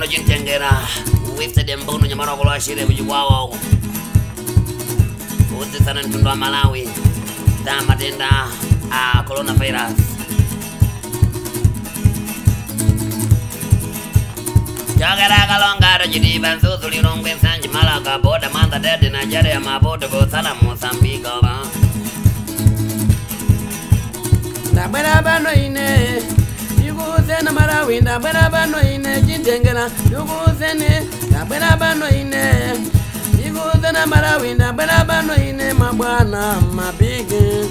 Pano chintengera Wifted mbuno nyamara kulwashire kuchikwawa uko kudzitsana mtundu wa Malawi za matenda a coronavirus. Chakera kalonga chitipa Mzuzu Lilongwe Nsanje Malaka boda Mwanza Tete Nigeria Maputo Botswana Mozambique. Ndabwera pano ine ndikuuzeni Malawi, ndabwera pano ine chintengera ndikuuzeni, ndabwera pano ine ndikuuzeni Malawi, ndabwera pano ine mabwana mabigi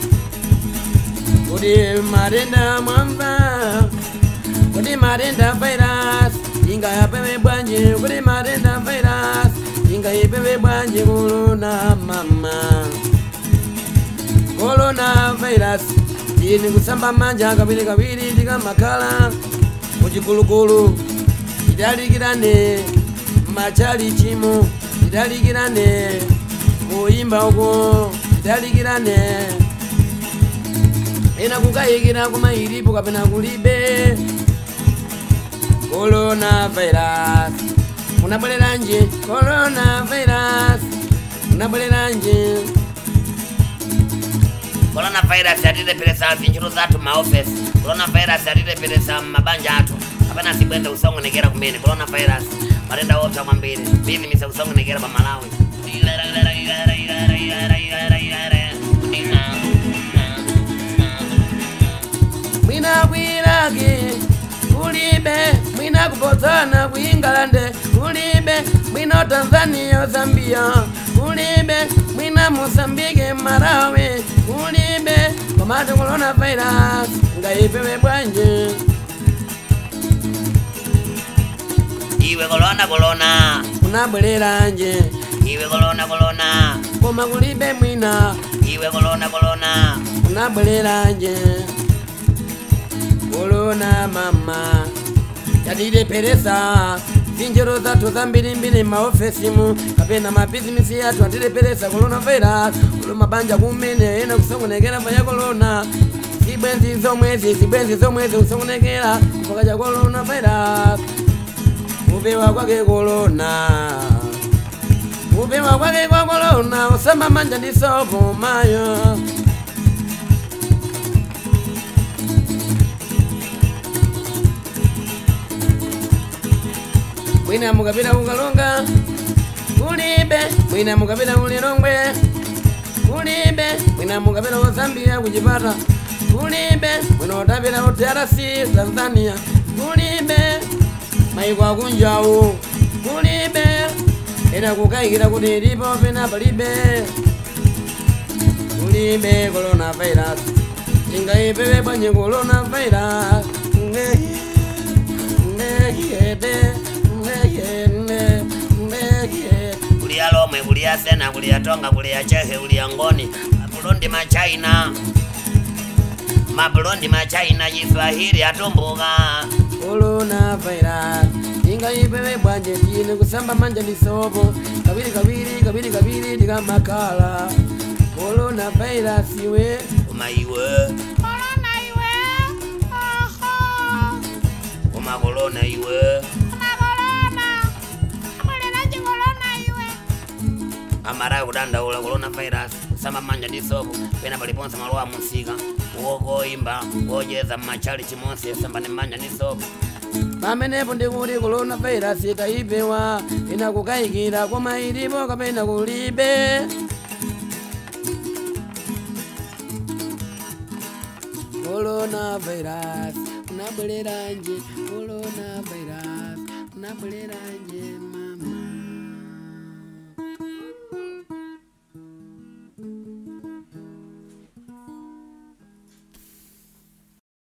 kuti matenda mwamva, kuti matenda virus ingayapewe bwanji, kuti matenda virus ingayipewe bwanji corona mama, corona virus. Ini kusamba manja kawiri kawiri tikamakhala muchikulukulu, tidalikirane machali chimo, tidalikirane kuyimba uko, tidalikirane ena kukayikira koma ilipo kapena kulibe. Corona virus unabwereranji, corona virus unabwereranji. Coronavirus yatilepheresa zintchito zathu maofesi, coronavirus yatilepheresa mabanja athu, kapena sibwenda kusongonekera kumene. Coronavirus matenda opsa kwambiri, bizinesi kusongonekera pa Malawi. Mwina ku Iraki kulibe, mwina ku Botswana ku England kulibe, mwina Tanzania Zambia kulibe, mwina Mozambique Malawi kulibe, komatu coronavirus ngaipewe bwanji. Iwe corona corona unabwereranje, iwe corona corona koma kulibe mwina, iwe corona corona unabwereranje. Corona mama yatilepheresa zinjero zathu zambirimbiri maofesimu kapena mabizinesi athu atilepheresa coronavirus, kulo mabanja kumene ena kusongonekera paya corona, zibwenzi zomwezi zibwenzi zomwezi kusongonekera chifukwa cha coronavirus. Kupewa kwake corona, kupewa kwake kwa corona, usamba manja ndi sopo mayo. Mwina mukapita kukalonga kulibe, mwina mukapita kulilongwe kulibe, mwina mukapita ku Zambia kuchipata kulibe, mwina utapita ku DRC Tanzania kulibe, maiko akunjawo kulibe, ena kukayikira kuti ilipo pena palibe. Kulibe coronavirus ingayipewe bwanji coronavirus. Kulia Lomwe, kulia Sena, kulia Tonga, kulia Chehe, kulia Ngoni, Maburundi, Machina, Maburundi, Machina, Kiswahili atumbuka. Coronavirus ingayipewe bwanji tine kusamba manja ndi sopo kawiri kawiri kawiri kawiri tikamakhala. Coronavirus iwe koma iwe, corona iwe, oho koma corona iwe, amara kudandaula coronavirus kusamba manja ndi sopo pena paliponse malowa musika wokoimba wocheza mmachali chimonse sambani manja ndi sopo. Pamenepo ndikuti coronavirus tayipewa, ena kukayikira koma ilipo kapena kulibe. Coronavirus unabwereranje, coronavirus unabwereranje.